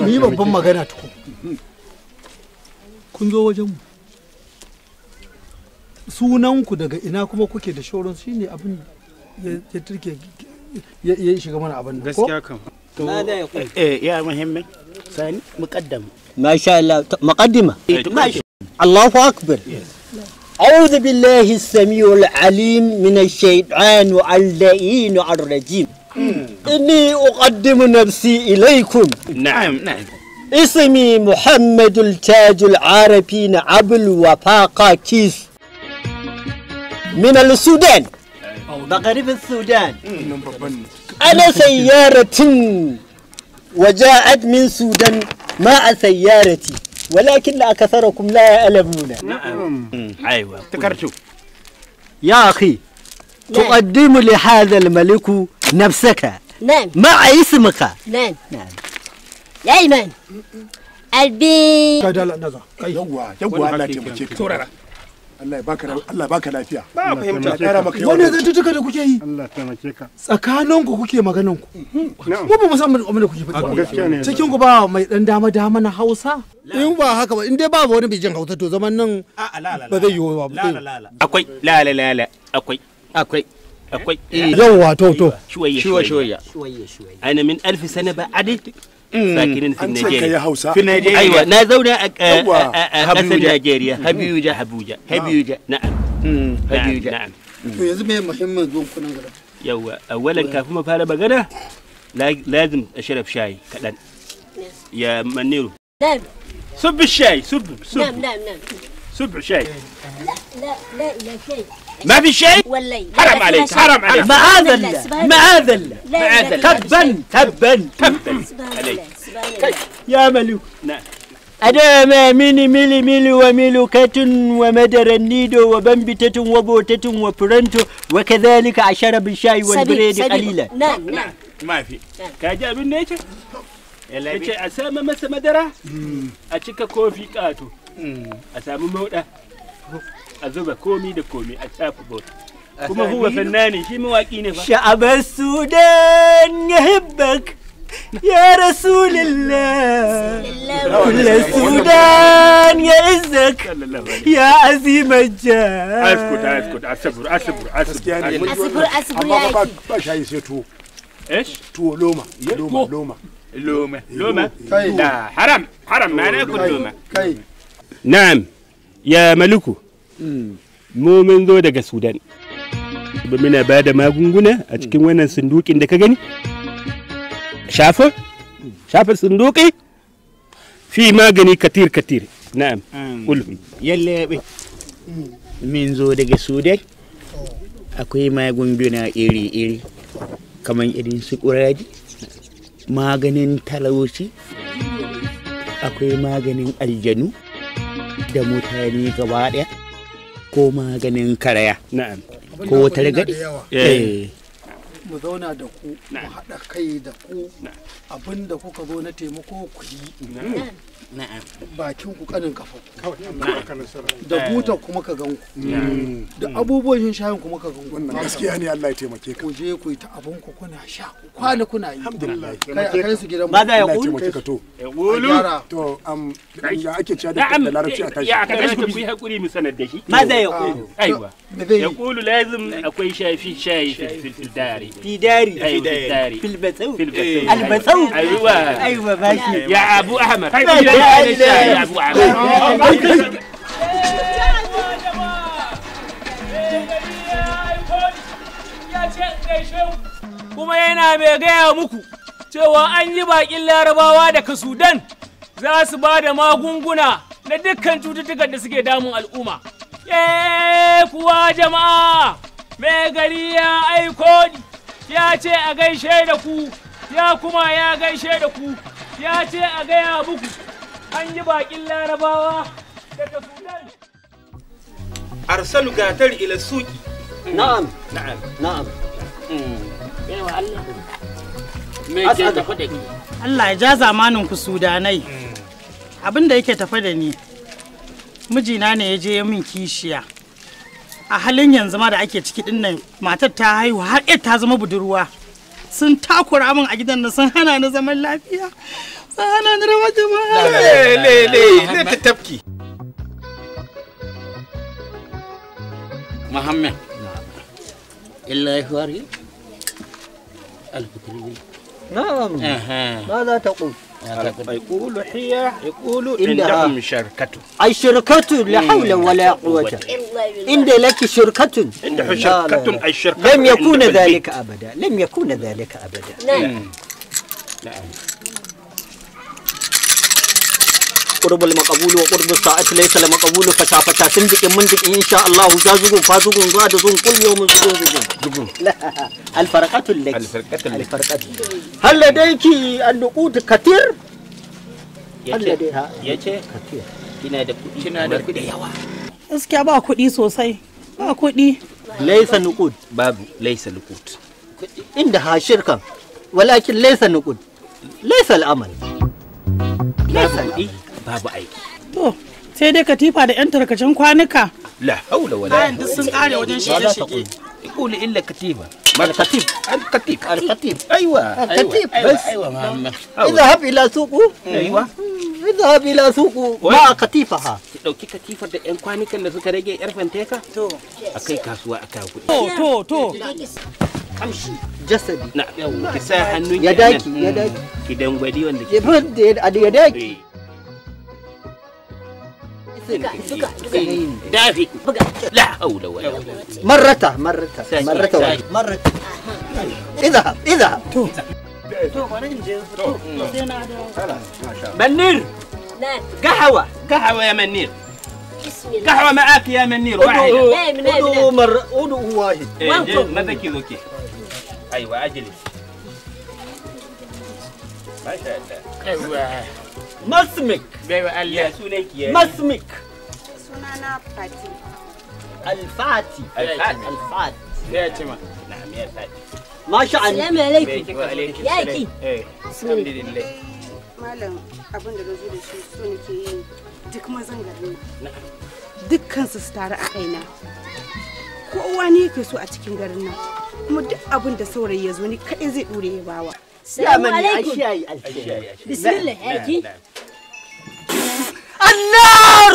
Mu yi babban magana tukun. Kun zo wajen mu. Sunanku daga ina kuma kuke da shoron shine abin ya turke ya shiga mana abin nan ko? Gaskiya kam. يا مهم ثاني مقدم ما شاء الله مقدمة ما الله أكبر. أعوذ بالله السميع العليم من الشيطان اللعين الرجيم. إني أقدم نفسي إليكم. نعم نعم. اسمي محمد التاج العارفين أبو الوفاق كيس من السودان، مغرب السودان. أنا سيارة وجاءت من السودان مع سيارتي، ولكن أكثركم لا يعلمون. نعم أيوة تكرتوا يا أخي. تقدم لهذا الملك نفسك. نعم. مع اسمك. نعم نعم. يا إيمان قلبي. يوا يوا الله يتمكنك. Allah ya baka Allah baka lafiya. Ba fahimta. Wannan zantuttuka da kuke yi. Allah taimake ka. Tsakaninku kuke maganan ku. Mu ba mu san abin da kuke faɗi. Cikin ku ba mai dan dama dama na Hausa. In ba haka ba in dai ba wani bijin Hausa to zaman nan ba zai yiwu ba. Akwai la la la la akwai akwai akwai. Yawwa to to. شوية شوية شوية شوية. أنا من 1000 سنة بعد ساكنين في نيجيريا. في نيجيريا ايوه نازونا قصر نيجيريا هبيوجا هبوجا هبيوجا. نعم هبيوجا نعم. To yanzu me muhimmin zuwan ku nan gaba? Yawa awalan kafin mu fara magana lazim a sharaf shayi kadan. Ya Maniru. نعم. صب الشاي صب صب. نعم نعم نعم. صب شاي. لا لا لا لا شاي. ما في شيء؟ والله حرام عليك حرام عليك. معاذ الله معاذ الله معاذ الله. تبا تبا تبا عليك يا ملوك. نعم. أنا ما ميني ميلي ميلي وميلوكة ومدر النيدو وبنبتة وبوتة وبرنتو وكذلك عشرة بالشاي والبريد قليلا. نعم نعم. ما في كاجا بالنيتشر yace a sama masa madara a cika kofi ƙato a samu moda a zuba komi da komi a tafi bota kuma huwa fannani shi mawaki ne fa. شعب السودان يحبك يا رسول الله، كل السودان يعزك يا عظيم الجاه. اسكت اسكت اصبر اصبر اصبر اصبر اصبر يا اخي. ba shayi sai tuwo. ايش؟ Tuwo loma loma loma لومه لومه. لا حرام حرام ما ناكل لومه. نعم يا ملكو mu mun zo daga Sudan. Muna ba da magunguna a cikin wannan sundukin da ka gani. Shafa shafa sunduki fi magani katir katir. Na'am kullu yalle min zo daga Sudan. Akwai magunguna iri iri kamar irin su kuraji, maganin talauci, akwai maganin aljanu da mutane gaba daya, ko maganin karaya. Na'am. Ko targaɗe. Eh. Mu zauna da ku, mu haɗa kai da ku, abinda kuka zo na taimako ku yi. Na'am. Bakin ku kanin kafa ku. Da buta kuma ka gan ku. Da abubuwan shin shayin kuma ka gan ku. Wannan gaskiya ne Allah ya taimake ka. Ku je ku yi ta abun ku kuna sha, ku kwana kuna yi. Alhamdulillah. Kai a kai su gidan mu. Maza ya Allah ya kulu? taimake ka to. Yaqulu To ya ake cewa da larabci a tashi. Ya ka ku yi hakuri mu sanar da shi. Maza ya kulu? Aiwa. Me zai yi? يقول لازم اكوي شاي في شاي في الداري في داري أيوة في الداري في البثو في البثو البثو. ايوه ايوه ماشي يا ابو احمد يا ابو احمد. Kuma yana mai gaya muku cewa an yi bakin larabawa daga Sudan za su ba da magunguna na dukkan cututtukan da suke damun al'umma. Kuwa jama'a mai gari ya aiko ni ya ce a gaishe da ku, ya kuma ya gaishe da ku, ya ce a gaya muku an yi bakin larabawa daga Sudan. Arsalu gatar ila suki. نعم نعم نعم. Me ke tafi da ki? Allah ya ja zamanin ku Sudanai. Abin da yake tafe da ni, mijina ne ya je min kishiya. A halin yanzu ma da ake ciki din nan, matar ta haihu har ƴar ta zama budurwa. Sun takura min a gidan nan, sun hana ni zaman lafiya. Ana rawa jama'a. Le le le ta tafki. Muhammad. إلا إخواري الفكري. نعم. ماذا تقول؟ يقول حيا يقول عندهم شركة. أي شركة لا حول ولا قوة. إن لك شركة. عنده شركة أي شركة. لم يكون ذلك أبدا، لم يكون ذلك أبدا. نعم. نعم. قرب المقبول وقرب الساعة ليس المقبول فشافتا سندك مندك إن شاء الله زازغون فازغون زادزون كل يوم زغون زغون. لا الفرقة لك. الفرقة. هل لديك النقود كثير؟ هل لديها؟ yace كثير. kina da kuɗi kina da kuɗi yawa. Gaskiya ba kuɗi sosai. Ba kuɗi. ليس نقود. babu ليس نقود. عندها شركة ولكن ليس نقود. ليس الأمل. ليس kuɗi. Babu aiki. To, sai dai katifa da 'yan tarkacen kwanuka. La haula wala Kayan duk sun kare wajen shige-shige. Yaqulu illa katifa. Al-katif. Al-katif. Al-katif. Aywa. Al-katif. بس. أيوة محمد. اذهب إلى سوق. أيوة. اذهب إلى سوق مع كتيفها. Ki dauki katifar da 'yan kwanukan da suka rage 'yar fanteka? To. Akai kasuwa a kawo kuɗi. To, to, to. Kamshi. جسدي. Na, ki sa hannunki. يداكي يداكي. Ki dangwali wanda ki. يداكي. دافي. لا حول ولا قوة. مرة مرة مرة مرة. اذهب اذهب. منير. نعم. قهوة قهوة يا منير. بسم الله. قهوة معاك يا منير واحدة. نعم نعم. مرة واحد. ماذا كيلوكي؟ أيوة أجلس. ما شاء الله. أيوة. ما اسمك؟ يا سنك يا. ما اسمك؟ sunana Fati. Alfati. Alfati. Ya ce ma. Na'am ya Fati. Ma sha'ani. Assalamu alaikum. Ya ki. Eh. Alhamdulillah. Malam abin da nazo da shi so nake yi duk mazan garin nan. Dukkan su su taru a kaina. Kowa ne yake so a cikin garin nan. Kuma duk abin da saurayi ya zo ni kaɗai zai ɗure ya bawa. Assalamu alaikum. Bismillah ya ki. النار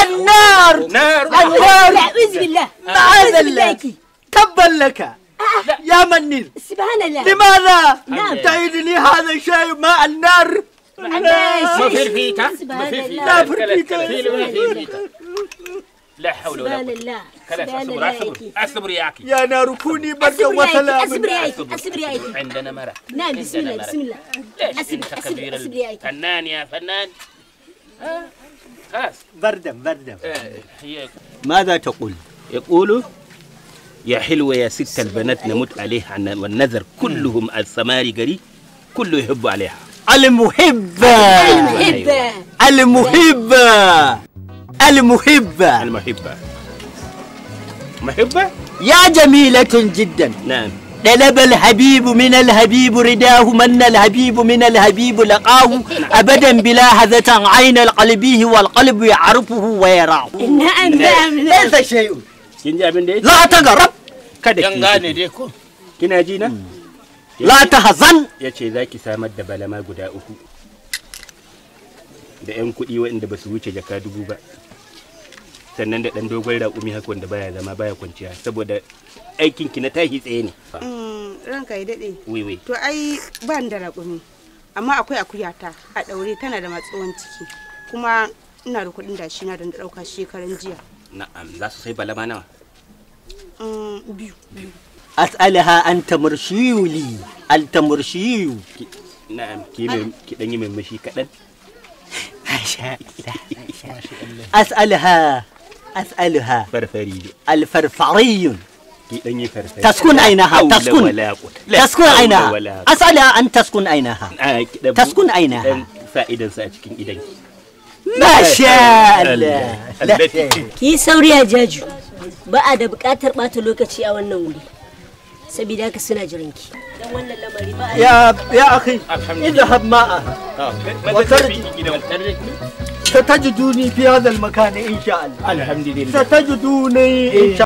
النار النار أعوذ بالله معاذ الله تبا لك يا منير. سبحان الله. لماذا تعيدني هذا الشيء مع النار؟ ما في فيتا ما في فيتا لا فرفيتا لا حول ولا قوة. خلاص اصبر اصبر اصبر يا اخي. يا نار كوني بردا وسلاما. اصبر يا اخي اصبر يا اخي. عندنا مرة. نعم بسم الله بسم الله. اصبر اصبر يا اخي. فنان يا فنان. خلاص بردا بردا. ماذا تقول؟ يقول يا حلوة يا ست البنات نموت عليها والنذر كلهم السماري قري كله يحب عليها. المحبة المحبة المحبة المحبة المحبة محبة يا جميلة جدا. نعم. طلب الحبيب من الحبيب رداه من الحبيب من الحبيب لقاه أبدا بلا هذة عين القلبيه والقلب يعرفه ويراه. نعم نعم. ليس شيء. لا تقرب. Kada ki kina ji na? La tahzan. Yace zaki samar da balama guda 3 da 'yan kuɗi waɗanda ba su wuce jaka 1000 ba, sannan da ɗan dogon raƙumi haka wanda baya zama baya kwanciya saboda aikin ki na tashi tsaye ne. Ranka ya daɗe. Wiwi. To ai ba ni da raƙumi, amma akwai akuyata a ɗaure tana da matsuwan ciki, kuma ina da kuɗin da shi na da ɗauka shekaran jiya. Na'am, za su sai balama nawa? 2. As'alaha an tamurshiyu li al tamurshiyu. Na'am, ki dan yi murmushi kaɗan. أسألها أسألها فرفري الفرفري تسكن أينها تسكن تسكن أينها أسألها أن تسكن أينها تسكن أينها fa'idan sa a cikin idanki. ما شاء الله. Ki sauri ya jaju, ba a da buƙatar ɓata lokaci a wannan wuri, saboda haka suna jiranki. Dan wannan lamari ba a يا أخي اذهب معها ستجدوني في هذا المكان إن شاء الله. الحمد لله. ستجدوني إن شاء